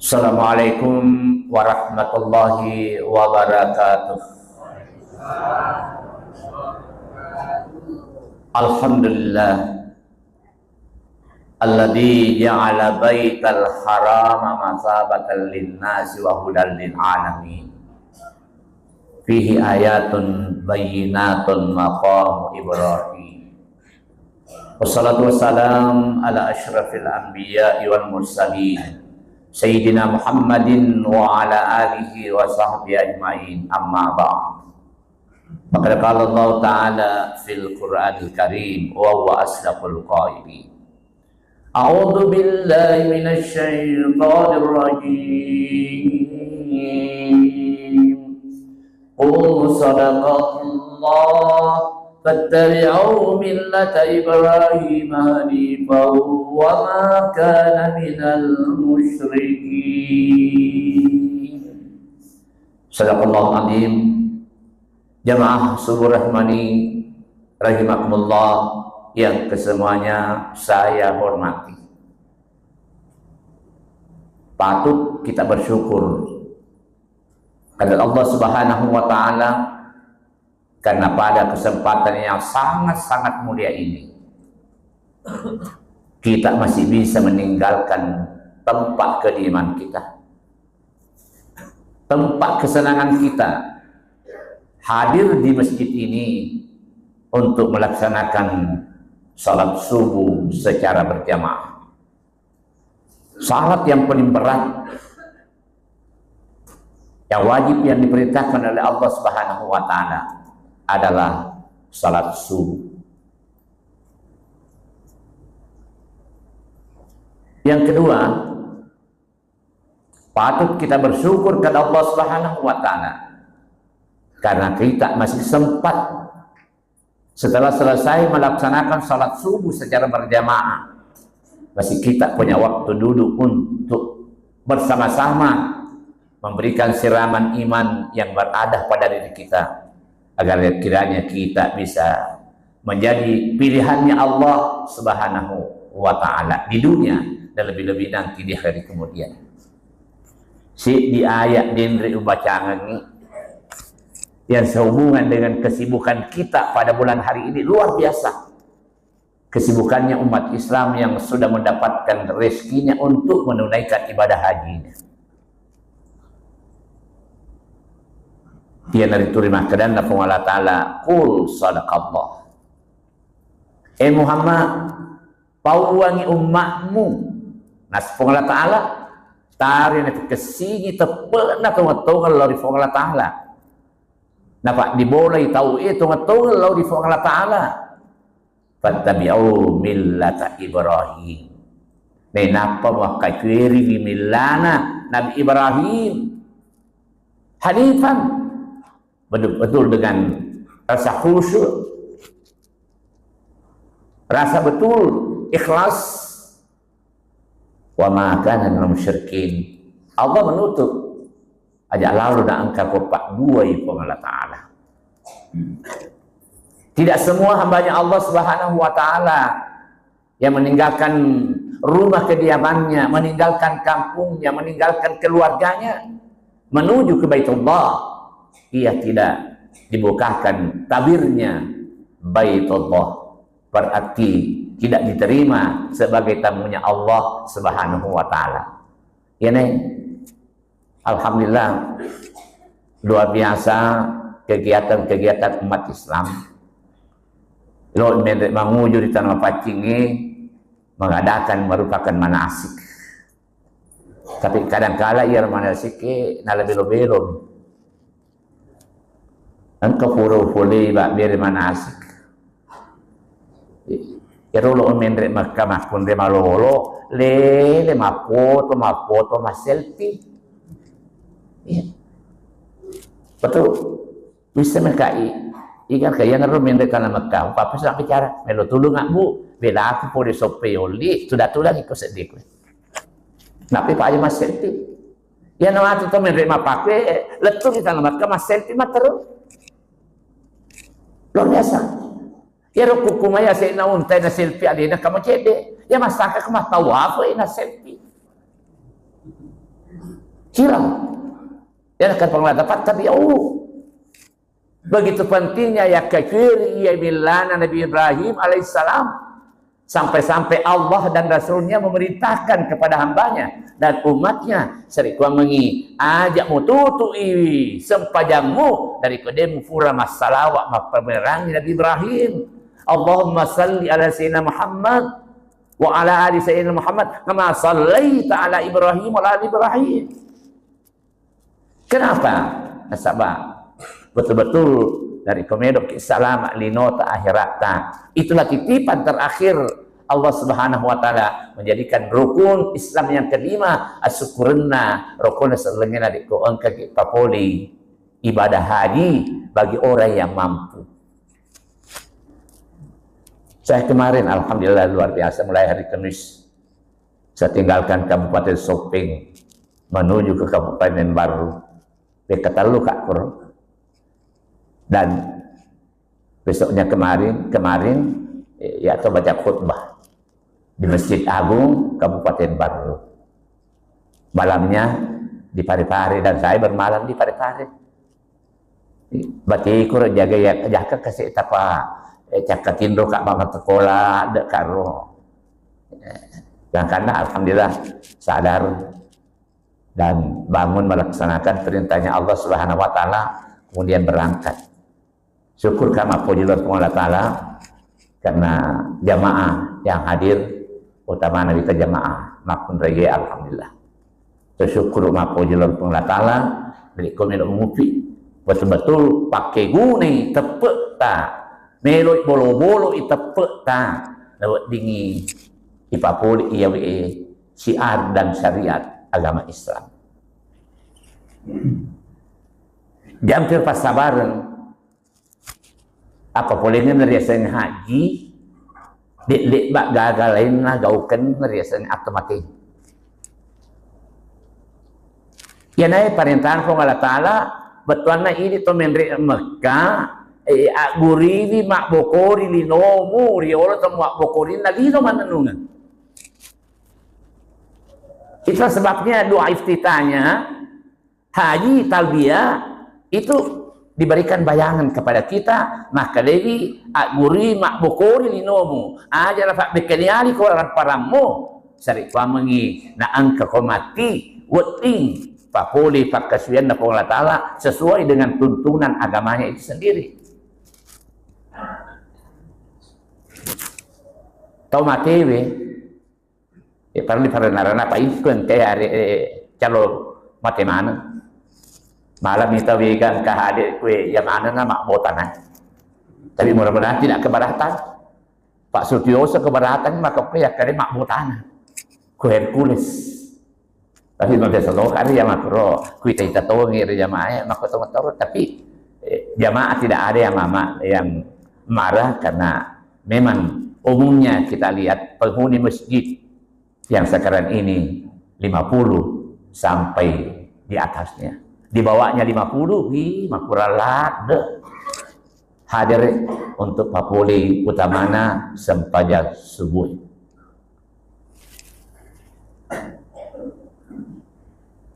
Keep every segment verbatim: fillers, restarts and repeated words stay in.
Assalamualaikum warahmatullahi wabarakatuh. Alhamdulillah. Alladzi ja'ala baital harama masabatan linnasi wa hudan lil alamin. Fihi ayatun bayyinatun maqamu Ibrahim. Wassalatu wassalam ala asyrafil anbiya'i wal mursalin, Sayyidina Muhammadin wa ala alihi wa sahbihi ajma'in, amma ba'd. Faqad qala Allah Ta'ala fil Qur'anil Karim, wa huwa asdaqul qailin. A'udzu billahi minasy syaithanir rajim. Qul sadaqallah, fattabi'u millata Ibrahim hanifan wa ma kana minal musyrikin. Sadaqallahul adzim. Jamaah subuh rahmani rahimakumullah yang kesemuanya saya hormati. Patut kita bersyukur kepada Allah Subhanahu wa Ta'ala karena pada kesempatan yang sangat-sangat mulia ini, kita masih bisa meninggalkan tempat kediaman kita, tempat kesenangan kita, hadir di masjid ini untuk melaksanakan salat subuh secara berjamaah. Syarat yang paling berat, yang wajib, yang diperintahkan oleh Allah Subhanahu wa Ta'ala adalah salat subuh. Yang kedua, patut kita bersyukur kepada Allah Subhanahu wa Ta'ala karena kita masih sempat, setelah selesai melaksanakan salat subuh secara berjamaah, masih kita punya waktu duduk untuk bersama-sama memberikan siraman iman yang berada pada diri kita, agar kiranya kita bisa menjadi pilihannya Allah Subhanahu wa Ta'ala di dunia dan lebih-lebih nanti di hari kemudian. Si di ayat denre ubacangengi yang sehubungan dengan kesibukan kita pada bulan hari ini luar biasa. Kesibukannya umat Islam yang sudah mendapatkan rezekinya untuk menunaikan ibadah hajinya. Iyanaritu rimakkedanna Puang Allah Ta'ala, "Qul sadaqallah." Eh Muhammad, pauwangi ummatmu. Nas Puang Allah Ta'ala, tari natikessingi teppe'na tongeng-tongeng lao ri Puang Allah Ta'ala. Napa dibolai tau e tongeng-tongeng lao ri Puang Allah Ta'ala. Fattabi'u millata Ibrahim. Nainappa muakkacueriwi millana Nabi Ibrahim. Hanifan. Betul-betul dengan rasa khusyuk. Rasa betul ikhlas. Wa ma kana minal musyrikin. Allah menutup. Aja lalu na engka ko padduai Puang Allah Ta'ala. Tidak semua hambanya Allah Subhanahu wa Ta'ala yang meninggalkan rumah kediamannya, meninggalkan kampungnya, meninggalkan keluarganya, menuju ke Baitullah, ia tidak dibukakan tabirnya Baitullah. Berarti tidak diterima sebagai tamunya Allah Subhanahu wa Ta'ala. Ya, Neng? Alhamdulillah, luar biasa kegiatan-kegiatan umat Islam. Lo menre manguju di tanah paccing e mengadakan merupakan manasik. Tapi kadangkala iya manasik e nalabelo-belo. Engka pura upolei babbere manasik. Ero lo menre Mekka makkunre malolo, lele mappoto, mappoto, masselfie. Iya. Betul. Bisa mekai. Ikan kaya nero menre tanah Mekka. Apa bisa bicara? Melo tulung bu. Bela aku pole soppe oli. Sudah tulang iko sedih. Napi paja masselfie. Iya nawatu to menre mapakwe, lettu ri tanah Mekka masselfie matteru. Luar biasa. Iyaro kukkumaya se'na untai na selfie alena kama cedde. Iya massaka kama tawafu e na selfie. Hilang. Ya, kan pengelola tempat, tapi Allah. Begitu pentingnya ya kecil, iya millana Nabi Ibrahim alaihissalam. Sampai-sampai Allah dan Rasulnya memerintahkan kepada hambanya dan umatnya, serikuamengi, aja mututu'i sempajammu dari kedemu pura massalawa mappamerangi Nabi Ibrahim. Allahumma salli ala Sayyidina Muhammad wa ala ali Sayyidina Muhammad kama sallaita ala Ibrahim wa ala ali Ibrahim. Kenapa? Nasaba betul-betul dari komedo ki salama linota akhirata. Itulah titipan terakhir Allah Subhanahu wa Ta'ala menjadikan rukun Islam yang kelima, asyukurenna rukun sellengenna dikko engka ki papoli ibadah haji bagi orang yang mampu. Saya kemarin, alhamdulillah, luar biasa, mulai hari Kamis saya tinggalkan Kabupaten Sopeng menuju ke Kabupaten Baru. Pekka tellu, Kak, kuro. Dan besoknya kemarin, kemarin, eh, ya, atau baca khutbah di Masjid Agung Kabupaten Baru. Malamnya di Parepare dan saya bermalam di Parepare. Bati kuro jaga ya, jaka kasi tapa, eh, cakka tinro ka mama sekolah, de karo. Eh, dan karena alhamdulillah sadar dan bangun melaksanakan perintahnya Allah Subhanahu wa Ta'ala, kemudian berangkat. Syukur ka mappoji lao ri Puang Allah Ta'ala karena jamaah yang hadir, utamana wita jamaah makkunraie, alhamdulillah. Syukur mappoji lao ri Puang Allah Ta'ala, jadi ko melo mupi betul-betul pakai gunai teppe'ta, meloi bolo-boloi teppe'ta, naweddingi ipapole iyawe syiar dan syariat agama Islam. Jampir passabareng, apa polengenna riaseng haji, de-, de'ba gaga lainna gaukenna riaseng atto mate. Iyanae parentana Puang Allah Ta'ala, bettuanna idi to menre Mekka, eh, agguriwi mabbokori linomu, riolo to muabbokorinna lino mannennungeng. Itulah sebabnya doa iftitahnya, haji talbiyah itu diberikan bayangan kepada kita, makkedawi aggurui mabbokori linomu, aja nafabbekaliali ko paramparammu, sariwamengi na engka ko mati, wedding papole pakkasuwianna Puang Allah Ta'ala sesuai dengan tuntunan agamanya itu sendiri. Tau matewe, eh, parellu parenarana, apa itu engka are, eh, calo mate maneng. Malam itu wega engka hadir kue ya maneng na mabbotana. Tapi mudah-mudahan tidak keberatan. Pak Sutioso keberatan maka kue ya kare mabbotana. Ku Hercules. Tapi mabiasa to kare ya makro, kuita-ita tongi ri jamaah, eh, makko tongeng toro. Tapi, eh, jamaah tidak ada yang mama-, yang marah karena memang umumnya kita lihat penghuni masjid yang sekarang ini lima puluh sampai di atasnya. Di bawahnya lima puluh, wih, makurang ladde. Hadir untuk papole utamana sempajang subuh.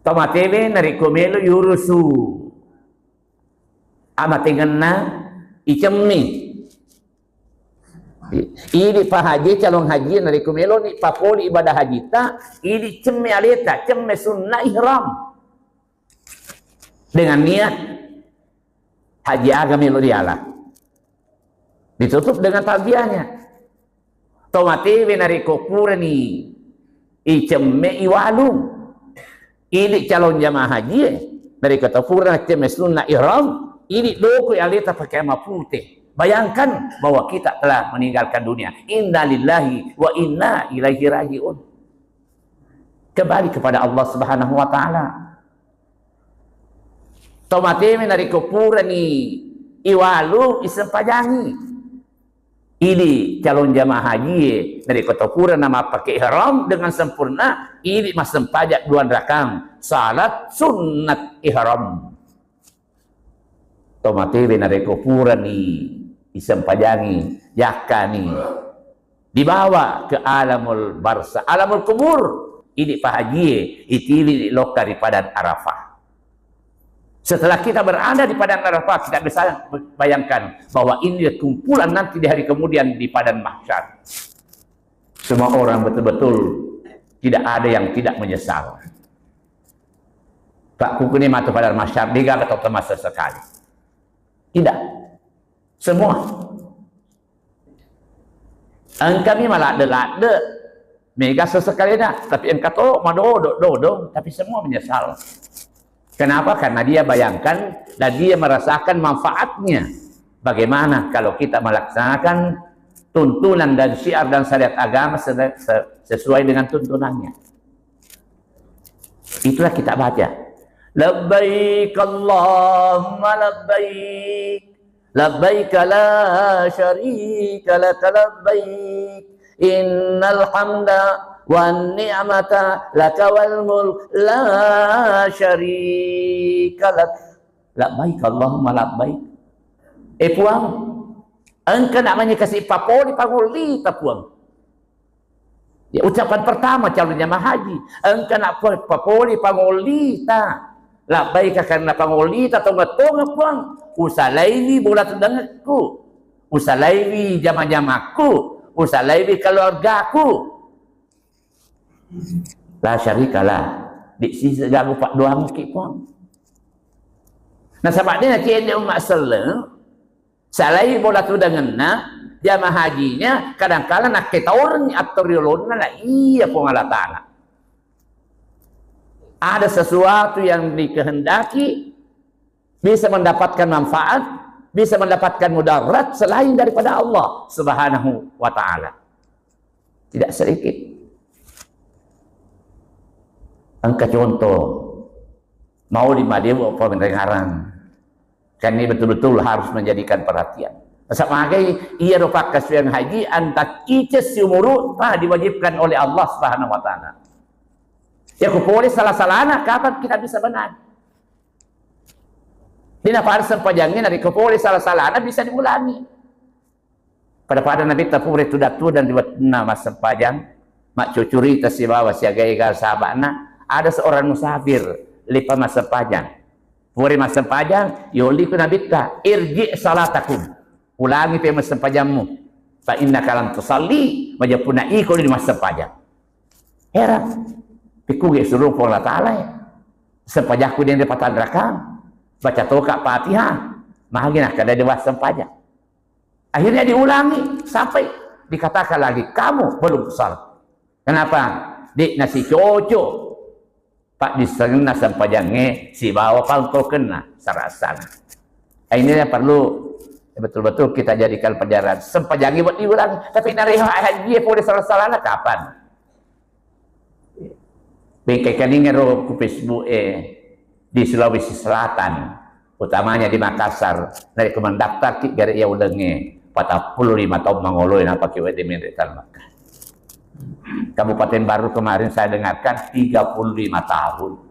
Tau matewe narekko melo yurusu amatengenna, icemmi. Idi pa haji, calon haji, narekko meloni papole ibadah hajita, idi cemme aleta, cemme sunna ihram. Dengan niat haji aga melo riala. Ditutup dengan talbiyahnya. Tau matewe narekko purani icemme iwalung. Idi calon jamaah haji e, narekko tau pura cemme sunna ihram, idi doko aleta pakai mapute. Bayangkan bahwa kita telah meninggalkan dunia. Inna lillahi wa inna ilaihi raji'un. Kembali kepada Allah Subhanahu wa Ta'ala. Tau matewe narekko purani iwalu isempajangi. Idi calon jamaah haji e, narekko tau pura namappake ihram dengan sempurna, idi massempajang dua rakang salat sunnat ihram. Tau matewe narekko purani isempajangi, yakkani dibawa ke alamul barza, alamul kubur. Idi pahajie, itili lokka ri Padang Arafah. Setelah kita berada di Padang Arafah, kita bisa bayangkan bahwa ini kumpulan nanti di hari kemudian di Padang Mahsyar. Semua orang betul-betul tidak ada yang tidak menyesal. Pak, kukuni matu Padang Mahsyar, degaga tau temasa sekali. Tidak. Semua. Engkami maladde-ladde, mega sesekalina, tapi engka to madodo-dodo, tapi semua menyesal. Kenapa? Karena dia bayangkan dan dia merasakan manfaatnya. Bagaimana kalau kita melaksanakan tuntunan dan syiar dan syariat agama se-, se-, sesuai dengan tuntunannya? Itulah kita baca. Labbaik Allahumma labbaik. Labbaik la syarika laka labbaik. Innal hamda wan ni'mata laka wal mulk la syarika lak. Labbaik Allahumma labbaik. Eh Puang, engka nak manyekasi papoli pangollita Puang. Ya, ucapan pertama calon jamaah haji, engka nak pa-, papole pangollita. Labbaika karena pangollita tongeng-tongeng, Puang. Usalaiwi bola tudangekku. Usalaiwi jama-jamakku. Usalaiwi keluargaku. La syarikalah. Di sisi gagu paddoangki, Puang. Nasaba de nacedde umma selleng, salai bola tudangenna jamaah hajinya, kadangkala nakketaurengngi attoriolonna na iya Puang Allah Ta'ala. Ada sesuatu yang dikehendaki bisa mendapatkan manfaat, bisa mendapatkan mudarat selain daripada Allah Subhanahu wa Ta'ala. Tidak sedikit. Engka contoh, mau di Malibu apa Mendengarang. Kan ini betul-betul harus menjadikan perhatian. Nasaba magai iyaro pakkasuwiang haji antak iceng siumuru'ta diwajibkan oleh Allah Subhanahu wa Ta'ala. Ya, ku pole salah-salana, kapan kita bisa benar? Dina pada sempajangnge, narekko pole salah-salana bisa diulangi. Pada-pada Nabitta pura tudang-tudang di wettunna massempajang, maccucurita sibawa siaga-ega sahaba'na, ada seorang musafir lepa massempajang. Pura massempajang, yolliku Nabitta, "Irji salatakum." Ulangi pe massempajammu. "Fa innaka lam tusalli," majeppunna iko di massempajang. Heran. Pikkugi surung Puang Allah Ta'ala e. Sempajakku dende patanrakang. Baca toka Fatihah. Magi nakkeda de massempajang. Akhirnya diulangi sampai dikatakan lagi, "Kamu belum salat." Kenapa? De nasicocok paddissengenna sempajangnge sibawa pangkaukenna sarasana. Ini yang perlu betul-betul kita jadikan pelajaran. Sempajangnge buat diulang, tapi narekko haji pole salah-salahna kapan? Bengke keningero ku Facebook e di Sulawesi Selatan, utamanya di Makassar, narekko mendaftarki gare iya ulengnge, patappulo lima taung mangoloi napaki wedde menre tana Mekah. Kabupaten Baru kemarin saya dengarkan tiga puluh lima tahun.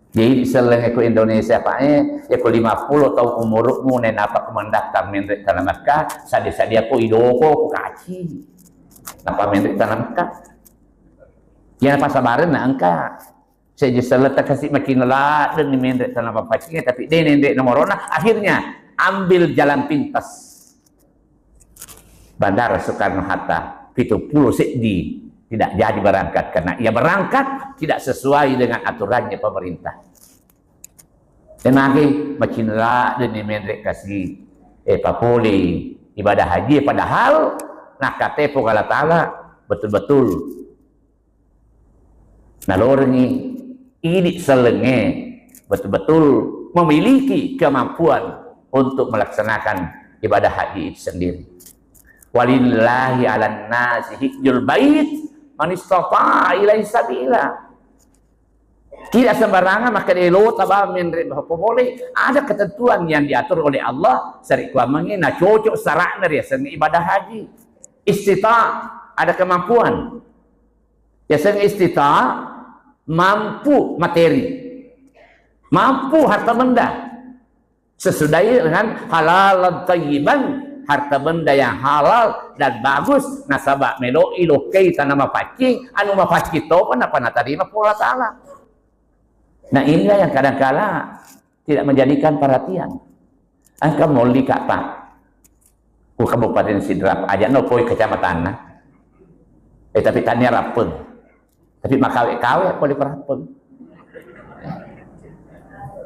Jadi, selleng ko Indonesia, Pak, eh, ko lima puluh taung umurmu, nenapa ko mendaftar menre tana Mekah, sadia-sadia ko idoko ko kaci. Napa menre tana Mekah? Ya, napa sabareng na engka. Seje selletta kasi makin ladde ni menre tana mapacinge, tapi de nende nomorona, akhirnya ambil jalan pintas. Bandara Soekarno Hatta, pitu pulo seddi tidak jadi berangkat karena ia berangkat tidak sesuai dengan aturannya pemerintah. Temake macinra deni menre kasi, eh, papole ibadah haji, padahal nakkatepo Allah Ta'ala betul-betul nalorengngi idi sellengnge betul-betul memiliki kemampuan untuk melaksanakan ibadah haji itu sendiri. Walillahi 'alan nasi hijjul bait man istata'a ilaihi sabila. Tidak sembarangan maka delo taba menre bahwa boleh, ada ketentuan yang diatur oleh Allah, sarikuammengngi na cocok sara'na riaseng ibadah haji. Istita, ada kemampuan. Yaseng istita, mampu materi, mampu harta benda, sesudah dengan halal thayyiban harta benda yang halal dan bagus, nasaba melo'i lokkai tana mapaccing, anu mapaccing topa napa natarima Puang Allah Ta'ala. Nah, inilah yang kadangkala tidak menjadikan perhatian. Engka molli ka, Pak, ku Kabupaten Sidrap, aja no poi kecamatanna. Eh, tapi tania Rappeng. Tapi makawe-kawe pole ku Rappeng.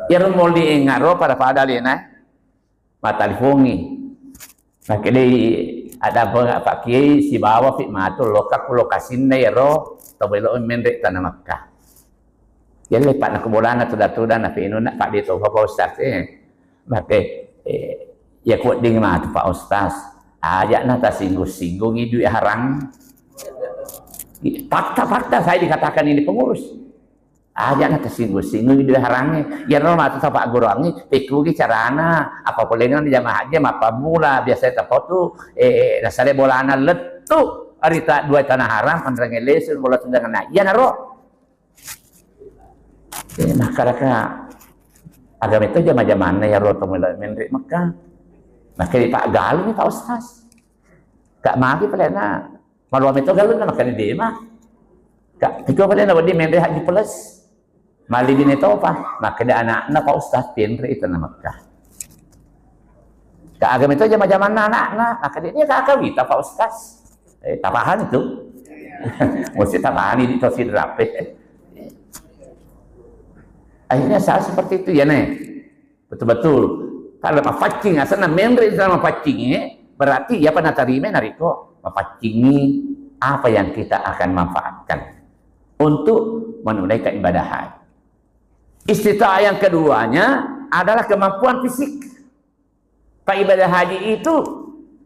Iyaro molli engaro pada-pada lena. Mattalifongi. Makkedai, ada apa, Pak Kiai, sibawa fi matu lokka ku lokasinna ero tau melo menre tana Mekka. Yelle, Pak, naku bolana tuda-tuda na finu na, Pak, de tofa, Pak Ustaz, eh. Makke, eh, ya ku wedding matu, Pak Ustaz. Aja na tasinggung-singgungi duit harang. Fakta-fakta saya dikatakan ini pengurus. Aja na tasinggung-singgung duit harangnge. Iyaro matu tapagguruangngi, pekkugi carana, apa polengeng jamaah haji mappammula, biasa tapau tu, eh, nasale bolana lettu, arita dua tanah haram, panrangnge lesu, bola tendangan. Nah, iyanaro. Eh, makkadaka, agama itu jama-jamanna iyaro to melo menre Mekka. Makkeda, Pak, galunni, Pak Ustaz. Kak magi palena. Maluame to galunna, makkeda dema. Kak, piko palena wedding menre haji plus. Mali bine topa, makkeda anakna, Pak Ustaz, penre itu na Mekka. Kak, agama itu jama-jamanna anakna, makkeda dia kakak wita, Pak Ustaz. Eh, tapahan itu. Mesti tapahan ini to Sidrap. Akhirnya saya seperti itu ya, Nek. Betul-betul. Kalau mapaccing, asalna menre sama mapaccing, eh, berarti ya apa natarima narekko mapaccingi apa yang kita akan manfaatkan untuk menunaikan ibadah haji. Istita'ah yang keduanya adalah kemampuan fisik. Pak, ibadah haji itu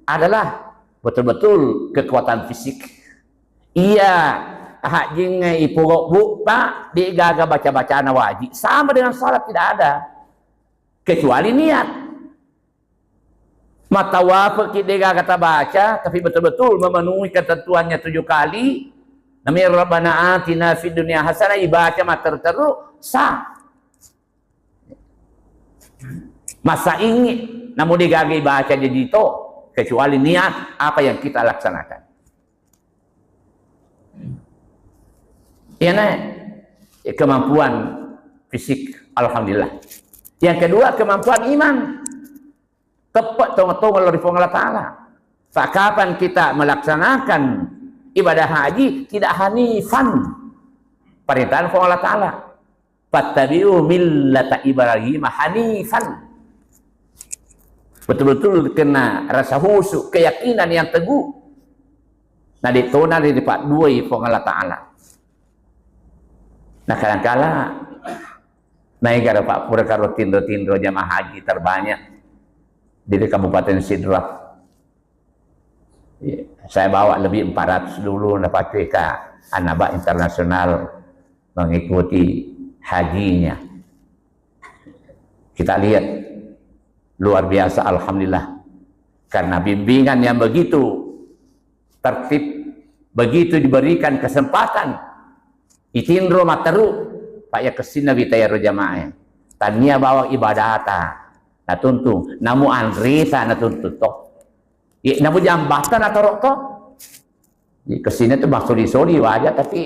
adalah betul-betul kekuatan fisik. Iya, hajingnge ipogobbu, Pak, de'gaga baca-bacana wajib. Sama dengan salat, tidak ada. Kecuali niat. Matawafeki de'gaga tabaca, tapi betul-betul memenuhi ketentuannya tujuh kali. Namanya Rabbana atina fid dunya hasanah, ibaca matteru-teru, sah. Masa ingi, namu de'gaga ibaca jadi to, kecuali niat apa yang kita laksanakan. Iya, Nek. Ya, kemampuan fisik, alhamdulillah. Yang kedua, kemampuan iman. Teppe' tongeng-tongeng lao ri Puang Allah Ta'ala. Saat kapan kita melaksanakan ibadah haji, tidak hanifan. Perintah Puang Allah Ta'ala. Fattabi'u millata Ibrahim hanifan. Betul-betul kena rasa khusyuk, keyakinan yang teguh. Nah, ditona di Pak dua Puang Allah Ta'ala. Nah, kadangkala naegara Pak pura karo tinro-tinro jamaah haji terbanyak di Kabupaten Sidrap. Saya bawa lebih empat ratus dulu, napacui ka anaba internasional mengikuti hajinya. Kita lihat, luar biasa, alhamdulillah. Karena bimbingan yang begitu tertib, begitu diberikan kesempatan, itinro matteru, Pak, ya kessinna wita iyaro jamaah. Tania bawang ibadata natuntung, namu anrita natuntung to. Ye, namu jambatan atau to? Ye, kessinna tu massoli-soli waja, tapi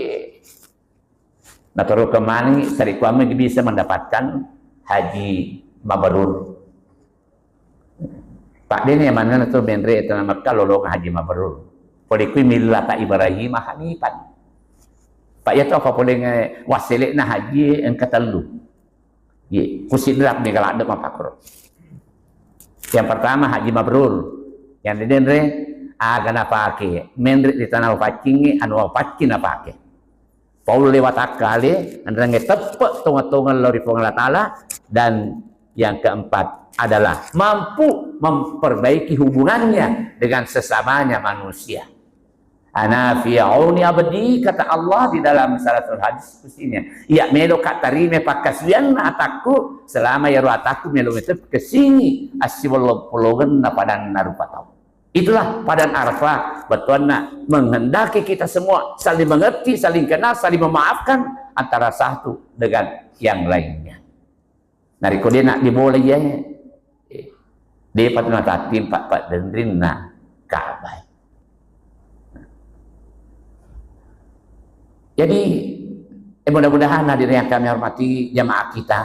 natoro kemani, sarikuammi bisa mendapatkan haji mabrur. Pak, dene manna tu menre tana Mekka lolong haji mabrur. Pole kui millata Ibrahim hanifan. Pak, ya tu apa pole nge-, wassele'na haji engka tellu. Ye, ku Sidrap ni kaladde mapakkoro. Yang pertama haji mabrur. Yang didenre aga napake, menre di tanah paccingi, anu paccing napake. Paulle watakkale, enrengnge teppe' tongeng-tongeng lao ri Puang Allah Ta'ala, dan yang keempat adalah mampu memperbaiki hubungannya dengan sesamanya manusia. Ana fi auni abdi, kata Allah di dalam salah satu hadis kusinya. Iya melo ka tarime pakkasiwianna atakku, selama iyaro atakku melo mete kessingi assiwello-, polongenna padanna rupa tau. Itulah Padang Arafah, bettuanna menghendaki kita semua saling mengerti, saling kenal, saling memaafkan antara satu dengan yang lainnya. Narekko de' naddibola iyae, eh, De'pa tu natattimpa paddenrinna Ka'bah. Jadi, eh, mudah-mudahan hadirin yang kami hormati, jamaah kita,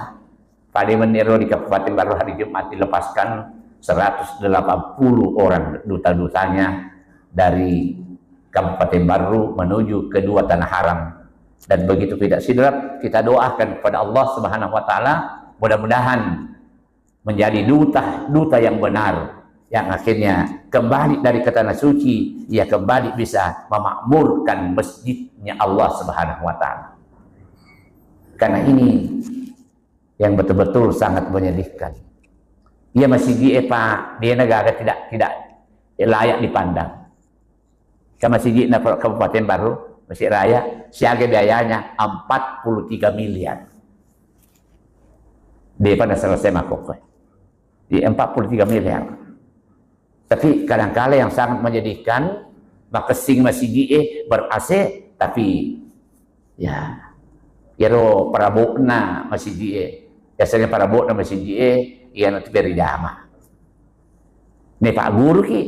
pada meniro di Kabupaten Barru hari Jumat dilepaskan seratus delapan puluh orang duta-dutanya dari Kabupaten Barru menuju kedua tanah haram. Dan begitu tidak sidrap, kita doakan kepada Allah Subhanahu wa Ta'ala, mudah-mudahan menjadi duta, duta yang benar, yang akhirnya kembali dari ke tanah suci, ia kembali bisa memakmurkan masjidnya Allah Subhanahu wa Ta'ala. Karena ini yang betul-betul sangat menyedihkan. Ia masih di Pak, dia negara tidak tidak layak dipandang. Ka masigi'na Kabupaten Barru, Masjid Raya, siaga biayanya empat puluh tiga miliar. De'pa naselesai makkokkoe. Di empat puluh tiga miliar. Tapi kadangkala yang sangat menyedihkan, makessing masigi'e ber-A C, tapi ya, iyaro parabo'na masigi'e. Biasanya parabo'na masigi'e, iyanatu beri jama. Naipagguruki,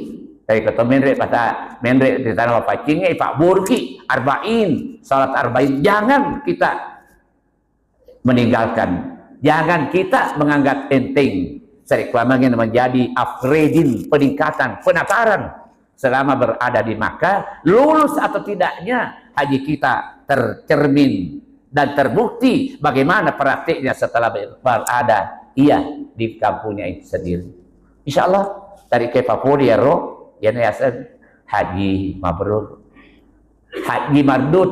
tapi ko to menre' pata, menre' ri tana mapaccingnge, ipagguruki arba'in, salat arba'in. Jangan kita meninggalkan, jangan kita menganggap enteng. Sarekkuamangeng menjadi upgrading, peningkatan, penataran selama berada di Makkah, lulus atau tidaknya haji kita tercermin dan terbukti bagaimana praktiknya setelah ber-, berada ia di kampungnya itu sendiri. Insya Allah, tadi ke Papua dia roh, ya, haji mabrur, haji mardud,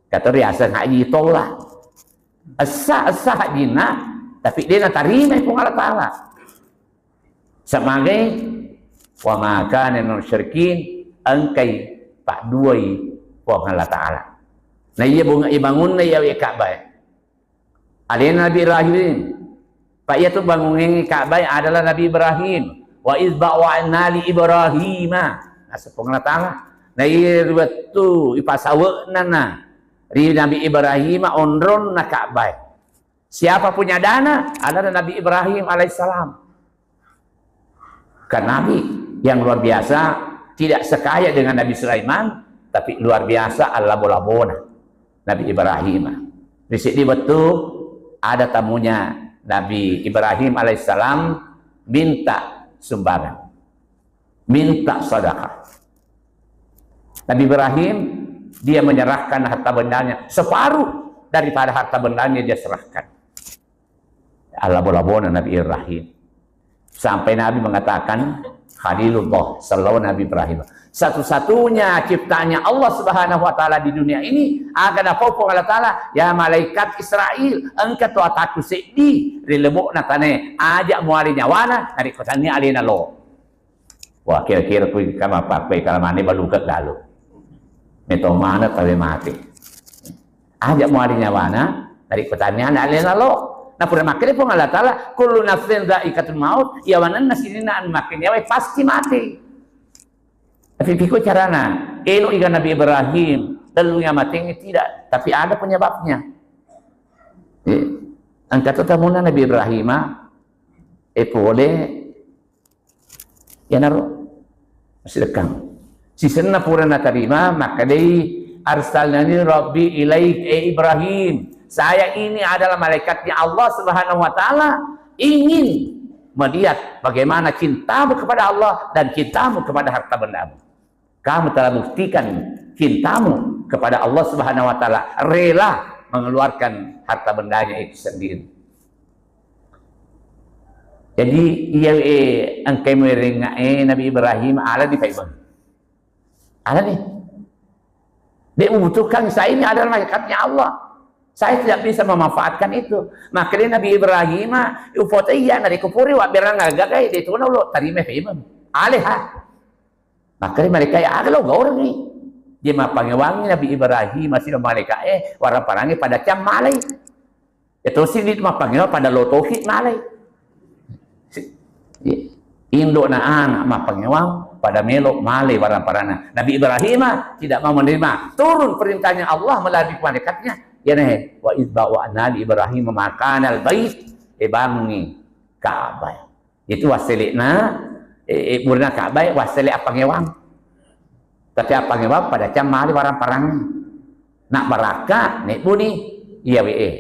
kata riaseng haji tolak. Essa, essa hajinna, tapi de' natarima Puang Allah Ta'ala. Samagai, wa ma kana minal musyrikin, engkai padduai Puang Allah Ta'ala. Nah, iya bunga ibangunna iya we Ka'bah. Alena Nabi Ibrahim. Pak, iya tu bangungengngi Ka'bah adalah Nabi Ibrahim. Wa iz bawwa'na li Ibrahima. Naseng Puang Allah Ta'ala. Nah, iya ri wettu ipasawe'na na ri Nabi Ibrahim onronna Ka'bah. Siapa punya dana? Adalah Nabi Ibrahim alaihissalam. Kan Nabi yang luar biasa, tidak sekaya dengan Nabi Sulaiman, tapi luar biasa allabo-labona Nabi Ibrahim. Di sini betul ada tamunya Nabi Ibrahim alaihissalam minta sumbangan, minta sedekah. Nabi Ibrahim, dia menyerahkan harta bendanya, separuh daripada harta bendanya dia serahkan. Allabo-labona Nabi Ibrahim. Sampai Nabi mengatakan, Khalilullah, sallallahu Nabi Ibrahim. Satu-satunya ciptaannya Allah Subhanahu wa Ta'ala di dunia ini, aga napau Puang Allah Ta'ala, ya malaikat Israel, engka to atakku seddi ri lebo'na tanae, aja muali nyawana, narekko tannia alena lo. Wah, kira-kira kui kama pakkoi kalamane baluka galu. Meto mana tawe mate. Aja muali nyawana, dari pertanyaan alena lo. Nah, pura makkeda Puang Allah Ta'ala, kullu nafsin dha'iqatul maut, iya wanenna sininna anu makke nyawa pasti mati. Tapi piko carana, elo iga Nabi Ibrahim, lalu yang mati tidak, tapi ada penyebabnya. Eh, angkat tamunna Nabi Ibrahim, eh, pole Iyanaro sidekkang. Sisenna pura natarima, makkedai, "Arsalnani Rabbi ilaik, eh Ibrahim. Saya ini adalah malaikatnya Allah Subhanahu wa Ta'ala, ingin melihat bagaimana cintamu kepada Allah dan cintamu kepada harta bendamu. Kamu telah buktikan cintamu kepada Allah Subhanahu wa Ta'ala, rela mengeluarkan harta bendanya itu sendiri." Jadi, iya, eh, engkai muerengnga, eh, Nabi Ibrahim, ala ni paimeng. Ala ni. Dia membutuhkan, saya ini adalah malaikatnya Allah. Saya tidak bisa memanfaatkan itu. Makanya Nabi Ibrahim, upote iya, narekko puri wabberang agagai, dia tuna lo, tarima paimeng. Aleh, ha. Makanya mereka ya, aga lo gaurangi. Dia mappangewangi Nabi Ibrahim, masih malaika, eh, warang parangi pada cam malai. Itu sini mappangewa pada lotoki malai. Si-, iya. Indo na anak mappangewang pada melo malai warang parana. Nabi Ibrahim tidak mau menerima. Turun perintahnya Allah melalui malaikatnya. Ya neh, wa idz bawwa'na li Ibrahim makanal bait. Eh, bangungi Ka'bah. Itu wassele'na, eh, eh, burina Ka'bah, wassele' appangewang. Tapi appangewang pada cammali warang-parang. Nak barakka, nebbuni, iya we e.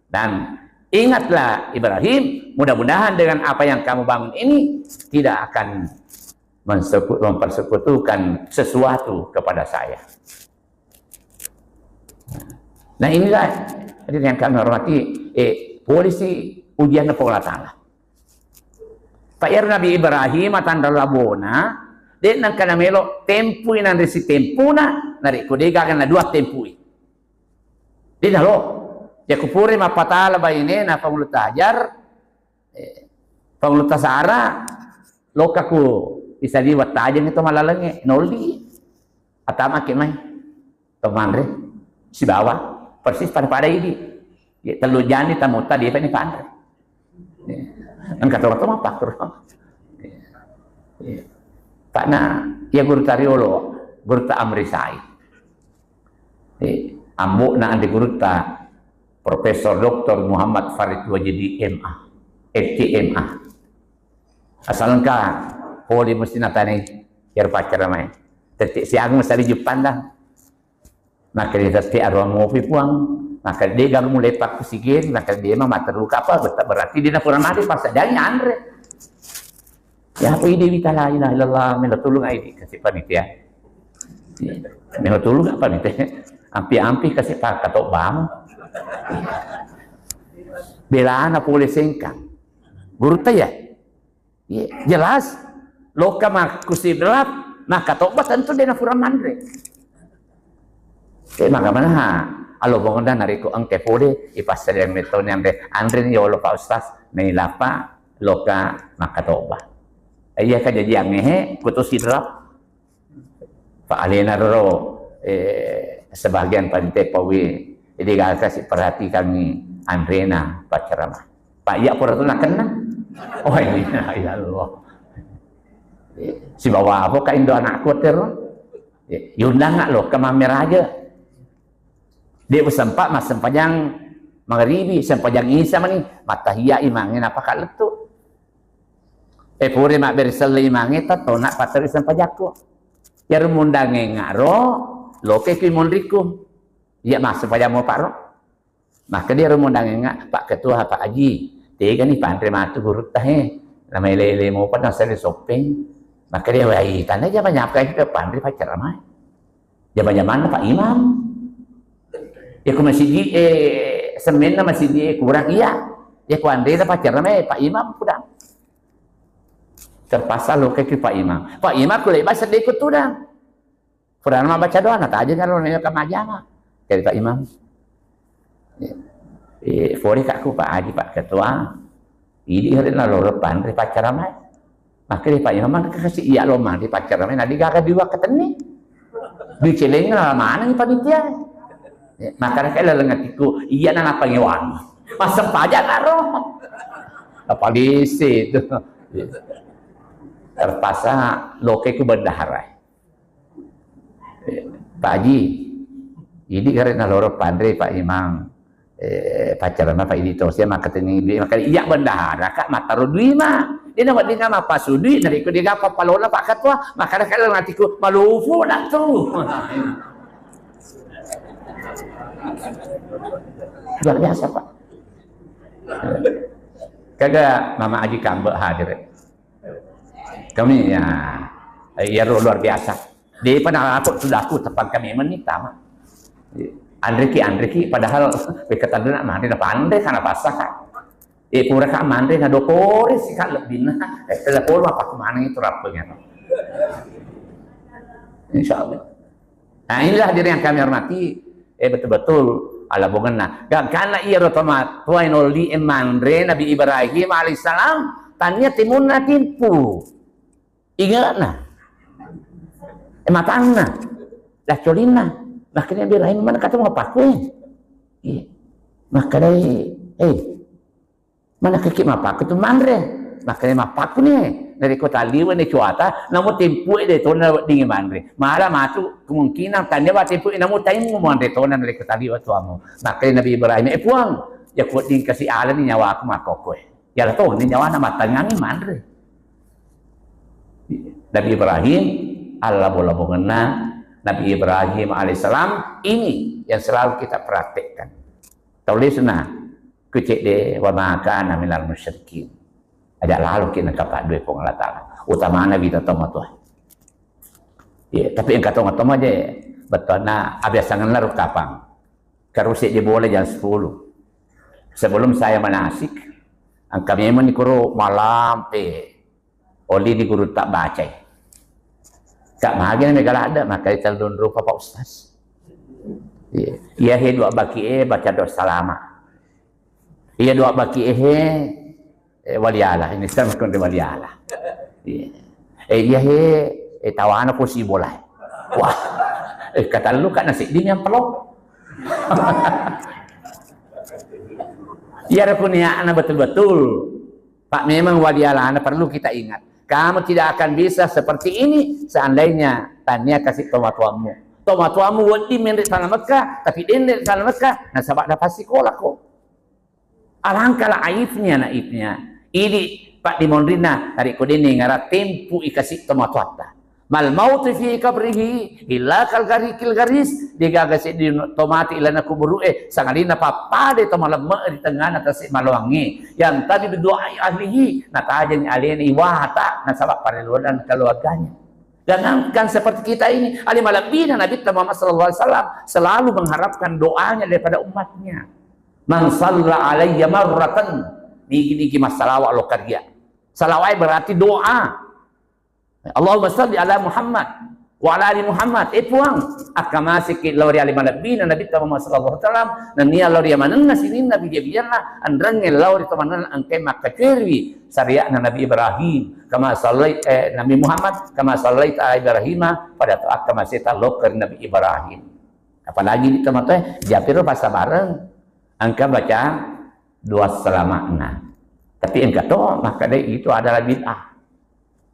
Dan ingatlah Ibrahim, mudah-mudahan dengan apa yang kamu bangun ini tidak akan menseku-, mempersekutukan sesuatu kepada saya. Nah, inilah, hadirin yang kami hormati, eh, polisi ujian Puang Allah Ta'ala. Pak, iyaro Nabi Ibrahim atanra labona, de' nengka namelo tempui nanre sitempuna, narekko de' gaga na dua tempui. De' nalo. Yakku pura mappatala bainena Pangulu Tajar, eh, Pangulu Tasara, loka ku isaliweng tajeng itu malalengnge, nolli. Atamaki mai. To manre sibawa persis pada-pada idi. Ya, tellu jani tamu tadi apa ni panre. Ya. Engka to to mapakro. Ya. Ya. Karena ya guru tariolo, guru ta Amri Said. Eh, ambo'na anre gurutta Profesor Doktor Muhammad Farid Wajidi M A, F C M A. Asal engka pole mesti natanai iyaro paccaramae. Tette siang sali juppanda. Maka dia tette arua mopi puang. Maka dia gaga mulai pakku sigeri, maka dia mah mata luka apa, berarti dia pura mati pas jadi anre. Ya, apa ide wita la ilaha illallah, melo tulung ai di kasi panitia. Melo tulung apa panitia? Ampi-ampi kasi pakka to bang. Belana pole sengkang. Guru ta ya? Iya, jelas. Loka makkusidrap, maka toba tentu dia pura manre. Eh, maka mana ha? Alo bongonda nariko engke pole, ipassadeng metoni anre, anre ni yolo Pak Ustaz, nailapa loka makatoba. Iya kajajiangnge he, kutu sidrap. Pak alena roro, eh, sebagian panitia pawi, jadi gak kasih perhatikan ni anrena Pak ceramah. Pak iya pura tu nakenna. Oh iya, ya Allah. Eh, sibawa apa ka indo anakku tero? Eh, yundang nak lo ke mameraja. Dia bersempat mas sempajang magribi, sempajang isa mani, matahia imangnge napa ka lettu. Eh, pure mabbere selle imangnge, ta tona patteri sempajakku. Iyaro mundangengnga ro, loke ki monriku. Iya mas sempajang mo paro. Maka dia ro mundangengnga, Pak Ketua, Pak Haji, tega ni panre matu gurutta he. Nama ele-ele mo pa nasale soppeng. Maka dia wai, tanda jama nyapa ke panre pacaramai. Jama-jamanna Pak Imam. Ya ku masigi, eh, semenna masigi, eh, kurang iya. Ya ku anre na pacaramai Pak Imam kurang. Terpaksa lo ke Pak Imam. Pak Imam ku lebar sedih ku tudang. Purana mabbaca doa, na tajeng karo nanya ke majama. Jadi Pak Imam. Eh, pore kakku Pak Haji, Pak Ketua. Idi hari na loro panre pacaramai. Maka di Pak Imam, maka kasih iya lo mandi pacaramai, nadi gaga dua ketenni. Di celeng na mana ni panitia. Eh, maka kayak leleng hatiku, iya na apa ngewang. Masa paja karo. Apa lisi itu. Terpaksa loke ku bendahara. Pak Haji, idi karena loro panre Pak Imam, eh, pacaran Pak idi to, saya maka teni dui, maka iya bendahara kak mataro dui ma. Dia nama dia nama pasu dui, nari ku dia apa palona Pak Ketua, maka ada kalau ngatiku malufu nak tu. Luar biasa Pak. Kagak Mama Aji Kambek hadir. Kami ya, iyaro luar biasa. Depa na aku sudah aku tepang kami menit tama. Anriki, anriki, padahal wekka tandena manre na panre kana pasaka. Eh, pura ka manre na dokore si ka lebbina. Eh, telepon apa kemana itu rapenya. Insya Allah. Nah, inilah hadirin yang kami hormati, eh, betul-betul ala bongenna. Gangkanna iyaro toma tuai nolli e manre Nabi Ibrahim alaihissalam, tania timunna timpu. Inge'na. Eh, matanna. Laccolinna. Makanya Nabi Ibrahim mana kata mau paku, eh? Iya. Makanya, eh, mana kaki mapaku tu manre. Makanya mapaku nih. Dari kota liwe nih cuata, namu timpu e de tona wedding manre. Malah matu kemungkinan tanya wa timpu e namu taimu manre tona dari kota liwe tuamu. Makanya Nabi Ibrahim, eh puang, ya ku wedding kasi ala ni nyawaku makoko e. Ya lah to, ni nyawana matangangi manre. Nabi Ibrahim, allabo-labongenna Nabi Ibrahim alaihissalam ini yang selalu kita praktekkan. Taulisna, kucedde, "Wa ma kana minal musyrikin." Aja lalo ki nengka paddue Puang Allah Ta'ala. Utamana wita tomatoa. Iya, tapi engka tomatoa je, bettuanna abiasangenna ro kapang. Karusi di bola jam sepuluh. Sebelum saya manasik, engka memang ni kuro malampe. Oli di guru tak baca. Tak magi na mega ladde, maka tellung rupa Pak Ustaz. Iya. Iya he dua baki e baca doa salama. Iya dua baki e he, eh, waliala. Ini sama kon waliala. Iya. Eh, iya he, eh, tawana posi bola. Wah, eh, katallu ka nasi di yang pelok. Iya, rukun ya, anak betul-betul. Pak, memang wali alana perlu kita ingat. Kamu tidak akan bisa seperti ini seandainya tania kasih tomatuammu. Tomatuammu wedding menre tanah Mekah, tapi denre tanah Mekah, nasaba ada pasti kolako. Alangkala aibnya, naibnya. Idi Pak dimonrina, tarik kodene ngara tempu ikasih tomatuatta. Mal mautu fi qabrihi illa kal gharikil gharis, degaga seddi to mati ilana kuburu e, sangadinna pappada to malemme ri tengngana tase maloangnge, yang tadi berdoa ahlihi, natajeng alena iwata, nasaba parelluan keluarganya. Jangankan seperti kita ini, ali malebbina Nabi Muhammad sallallahu alaihi wasallam selalu mengharapkan doanya daripada umatnya. Man salla alayya marratan, nigi-nigi massalawa lo karya. Salawai berarti doa. Allahumma salli ala Muhammad wa ala ali Muhammad. Eh Puang, akkamasiki lao ri ali malebbina Nabi Muhammad sallallahu alaihi wasallam, nennia lao ri manenna sininna bija-bijanna, enrengnge lao ri temanenna engkai makkacueriwi syariatna Nabi Ibrahim, kama sallait, eh, Nabi Muhammad, kama sallait ala Ibrahima, pada to akkamaseta lokka ri Nabi Ibrahim. Apalagi di tematoe, japiro passabareng, engka baca doa selama'na. Tapi engka to makkeda itu adalah bid'ah.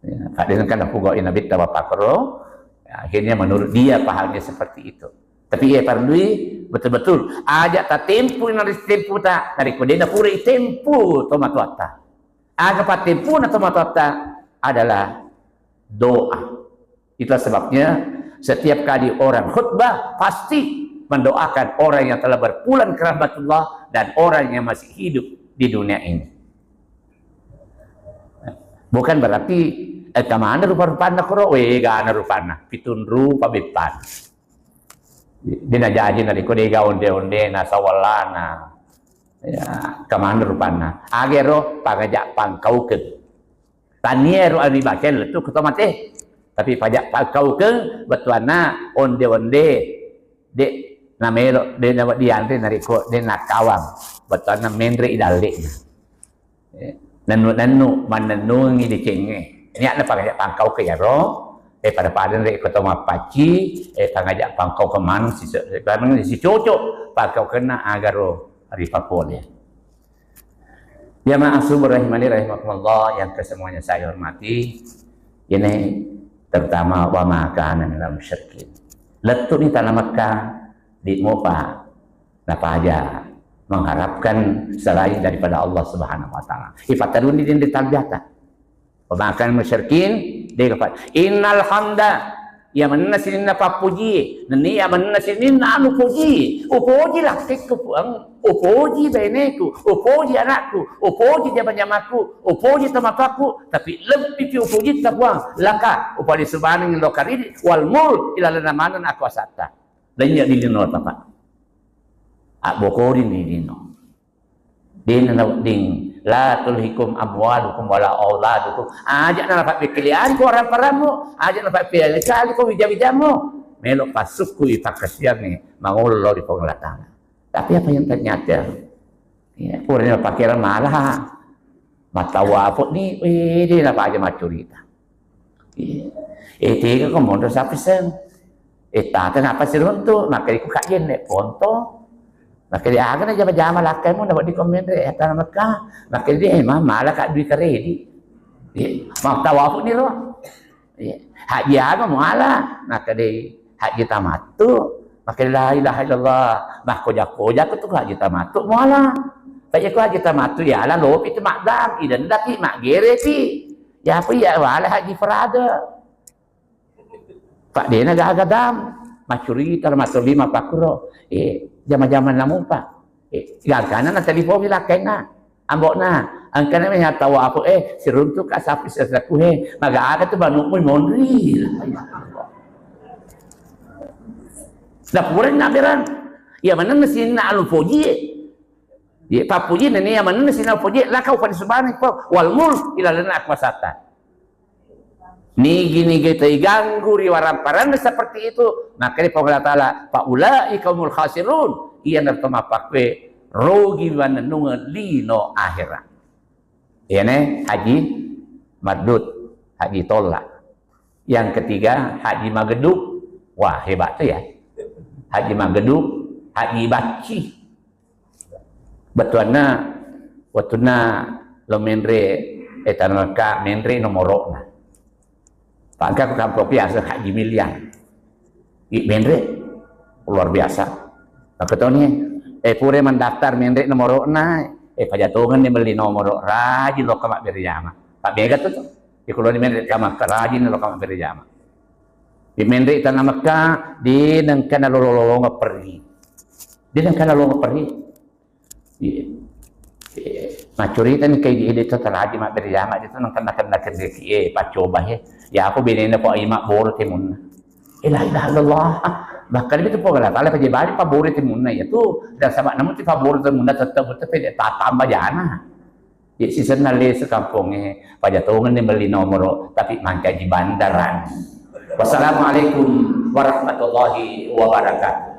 Ya, kadang kan aku gawe Nabi tawa pakro, ya, akhirnya menurut dia pahamnya seperti itu. Tapi ya perlu betul-betul aja tatempu na tempu ta, dari kodena pura tempu tomatuatta. Aga pattempuna tomatoatta adalah doa. Itulah sebabnya setiap kali orang khutbah pasti mendoakan orang yang telah berpulang ke rahmatullah dan orang yang masih hidup di dunia ini. Bukan berarti eh, kemana rupa-rupanna koro, wegana rupanna, pitung rupa beppan. Dena jaji narekko dega onde-onde na sawallana. Ya, kemana rupanna? Agero pangaja pangkaukeng. Taniero ari baca lettu ke tomate. Tapi pajak pangkaukeng bettuanna onde-onde. Dek namelo, dek nawa dianre narekko dek nakawang. Bettuanna menre idalle. Eh, nennu-nennu, mannennungi decengnge. Niatna pangajak pangkau ke yaro, eh, pada-pada rekko to mappacci, eh, pangajak pangkau ke maneng si, maneng si cocok, pangkau kena agaro ripapole. Jamaah subuh rahimani rahimakumullah yang kesemuanya saya hormati, ini terutama wa ma kana minal musyrikin. Lettu ni tanah Mekah di mopa napaja mengharapkan selain daripada Allah Subhanahu wa Ta'ala. Ipataruni dende talbiata. Pemakan musyrikin, dega pa. Innal hamda, iya manenna sininna pappujie, nenni iya manenna sininna anu pujie. Upoji lakkekku Puang, upoji baineku, upoji anakku, upoji jama-jamaku, upoji tomatoakku, tapi lebbi pi upojitta Puang, laka upali subaneng lokaridi, wal mulk, ilalena maneng akuasatta. Lenya di lino tapa. Abbokoring ni lino. Dena nawedding, la tulhikum amwalukum wala auladukum. Aja na napabbekkeleanko orang-parammu, aja napabbekkeleanko wija-wijammu. Melo pasukku ipakasiangi mangolo lao ri Puang Allah Ta'ala. Tapi apa yang ternyata? Ya, kurang pakaian malah. Matawafu ni, eh, dia apa aja macurita. Iya. Eh, tega ko monro sapeseng. Eh, tata napa siruntu, maka iku kak jenne ponto. Maka dia aga na jama-jama lakkaimu na wedi ko menre, eh, tanah Mekah. Maka dia, eh, ma-, malah kak dui karedi. Iya. Mau tawafu ni ro. Iya. Haji aga muala, maka dia haji tamattu. Maka la ilaha illallah. Nah, koja-koja tu haji tamattu muala. Kaya ko haji tamattu ya ala lopi tu makdam, idan dati makgere ti. Ya apa ya wala haji farada. Pak dena gaga dam. Macurita matu lima pakuro. Eh, jama-jama namu pak. Eh, gagana na telepon lakena. Ambokna, angkana me tau apa eh siruntuk ka sapi seseku he. Maga aga tu manukmu monri. Nah, pura naberan. Ya mana mesin na alu poji. Ye, pappuji nani ya manenna sina puji, la kau fani subhanahu wa wal mulk ila lana akuasata. Nigi-nigi taiganggu ri waramparanna seperti itu, maka di Allah Ta'ala, fa ulai kaumul khasirun, iya narto mapakkue rugi manennunga lino akhirat. Iyane haji mardud, haji tolak. Yang ketiga, haji mageduk. Wah, hebat tuh ya. Haji mageduk, haji bacci. Bettuanna, wettunna lo menre, eh, tana Mekka, menre nomorokna. Pangka ku kampok biasa haji miliar. I menre, luar biasa. Maka toni, eh, pure mendaftar menre nomorokna, eh, pajatongan ni melli nomoro, rajin lo kama berjama. Pak bega tuh, tuh. Di kulo ni menre kama, rajin lo kama berjama. Di menre tana Mekka, di nengkana lolo-lolonga pergi. Di nengkana lolonga pergi. Iya. Iya. Macurita ni kai di ide to taraji mabbere jama itu nang kena kena kena ki eh pacoba he. Ya aku benena po ima boro temunna. Eh, la ilaha illallah. Bahkan itu po Allah Ta'ala paje bari pa boro temunna ya tu dan sama namun ti pa boro temunna tetap tetap pede tatamba jana. Ya sisenna lesu kamponge pajatongan ni beli nomoro tapi mangkaji bandaran. Wassalamualaikum warahmatullahi wabarakatuh.